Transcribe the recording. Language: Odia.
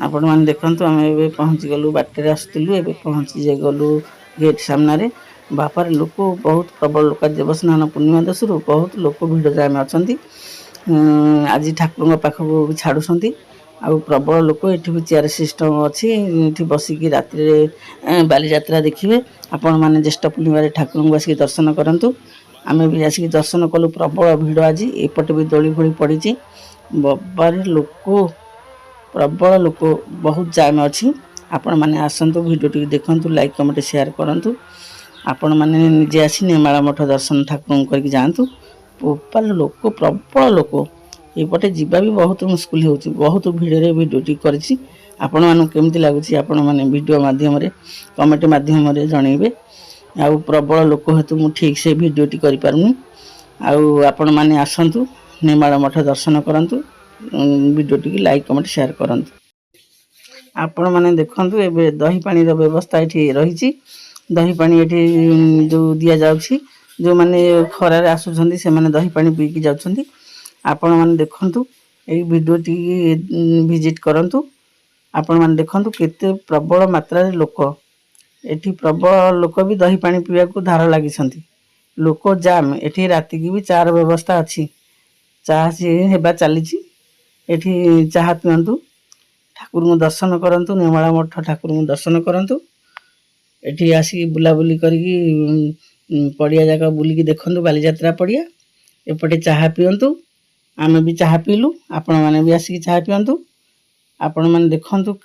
ଆପଣମାନେ ଦେଖନ୍ତୁ, ଆମେ ଏବେ ପହଞ୍ଚିଗଲୁ। ବାଟରେ ଆସୁଥିଲୁ, ଏବେ ପହଞ୍ଚି ଗଲୁ ଗେଟ୍ ସାମ୍ନାରେ। ବାପାରେ, ଲୋକ ବହୁତ ପ୍ରବଳ ଲୋକ। ଦେବସ୍ନାନ ପୂର୍ଣ୍ଣିମା ଦୋଷରୁ ବହୁତ ଲୋକ ଭିଡ଼ ଜାମ୍ ଅଛନ୍ତି। ଆଜି ଠାକୁରଙ୍କ ପାଖକୁ ଛାଡ଼ୁଛନ୍ତି ଆଉ ପ୍ରବଳ ଲୋକ। ଏଠି ବି ଚେୟାର ସିଷ୍ଟମ୍ ଅଛି। ଏଠି ବସିକି ରାତିରେ ବାଲିଯାତ୍ରା ଦେଖିବେ ଆପଣମାନେ। ଜ୍ୟେଷ୍ଠ ପୂର୍ଣ୍ଣିମାରେ ଠାକୁରଙ୍କୁ ଆସିକି ଦର୍ଶନ କରନ୍ତୁ। ଆମେ ବି ଆସିକି ଦର୍ଶନ କଲୁ। ପ୍ରବଳ ଭିଡ଼ ଆଜି। ଏପଟେ ବି ଦୋଳି ଫୋଳି ପଡ଼ିଛି। ବାବାରେ, ଲୋକ ପ୍ରବଳ ଲୋକ, ବହୁତ ଜାମ୍ ଅଛି। ଆପଣମାନେ ଆସନ୍ତୁ, ଭିଡ଼ିଓଟିକୁ ଦେଖନ୍ତୁ, ଲାଇକ୍, କମେଣ୍ଟ, ସେୟାର କରନ୍ତୁ। ଆପଣମାନେ ନିଜେ ଆସି ନେମାଳ ମଠ ଦର୍ଶନ ଠାକୁରଙ୍କୁ କରିକି ଯାଆନ୍ତୁ। ବୋପାଲ, ଲୋକ ପ୍ରବଳ ଲୋକ। ଏପଟେ ଯିବା ବି ବହୁତ ମୁସ୍କିଲ ହେଉଛି। ବହୁତ ଭିଡ଼ରେ ଭିଡ଼ିଓଟି କରିଛି। ଆପଣମାନଙ୍କୁ କେମିତି ଲାଗୁଛି, ଆପଣମାନେ ଭିଡ଼ିଓ ମାଧ୍ୟମରେ, କମେଣ୍ଟ ମାଧ୍ୟମରେ ଜଣେଇବେ। ଆଉ ପ୍ରବଳ ଲୋକ ହେତୁ ମୁଁ ଠିକ୍ ସେ ଭିଡ଼ିଓଟି କରିପାରୁନି। ଆଉ ଆପଣମାନେ ଆସନ୍ତୁ, ନେମାଳ ମଠ ଦର୍ଶନ କରନ୍ତୁ, ଭିଡ଼ିଓଟିକି ଲାଇକ୍, କମେଣ୍ଟ, ସେୟାର କରନ୍ତୁ। ଆପଣମାନେ ଦେଖନ୍ତୁ, ଏବେ ଦହି ପାଣିର ବ୍ୟବସ୍ଥା ଏଠି ରହିଛି। ଦହି ପାଣି ଏଠି ଯେଉଁ ଦିଆଯାଉଛି, ଯେଉଁମାନେ ଖରାରେ ଆସୁଛନ୍ତି, ସେମାନେ ଦହି ପାଣି ପିଇକି ଯାଉଛନ୍ତି। ଆପଣମାନେ ଦେଖନ୍ତୁ, ଏଇ ଭିଡ଼ିଓଟି ଭିଜିଟ୍ କରନ୍ତୁ। ଆପଣମାନେ ଦେଖନ୍ତୁ, କେତେ ପ୍ରବଳ ମାତ୍ରାରେ ଲୋକ ଏଠି। ପ୍ରବଳ ଲୋକ ବି ଦହି ପାଣି ପିଇବାକୁ ଧାର ଲାଗିଛନ୍ତି। ଲୋକ ଜାମ୍ ଏଠି। ରାତିକି ବି ଚାର ବ୍ୟବସ୍ଥା ଅଛି। ଚା ସିଏ ହେବା ଚାଲିଛି ଏଠି। ଚାହା ପିଅନ୍ତୁ, ଠାକୁରଙ୍କୁ ଦର୍ଶନ କରନ୍ତୁ, ନେମାଳ ମଠ ଠାକୁରଙ୍କୁ ଦର୍ଶନ କରନ୍ତୁ। ଏଠି ଆସିକି ବୁଲାବୁଲି କରିକି ପଡ଼ିଆ ଯାକ ବୁଲିକି ଦେଖନ୍ତୁ, ବାଲିଯାତ୍ରା ପଡ଼ିଆ। ଏପଟେ ଚାହା ପିଅନ୍ତୁ। ଆମେ ବି ଚାହା ପିଇଲୁ, ଆପଣମାନେ ବି ଆସିକି ଚାହା ପିଅନ୍ତୁ। ଆପଣମାନେ ଦେଖନ୍ତୁ।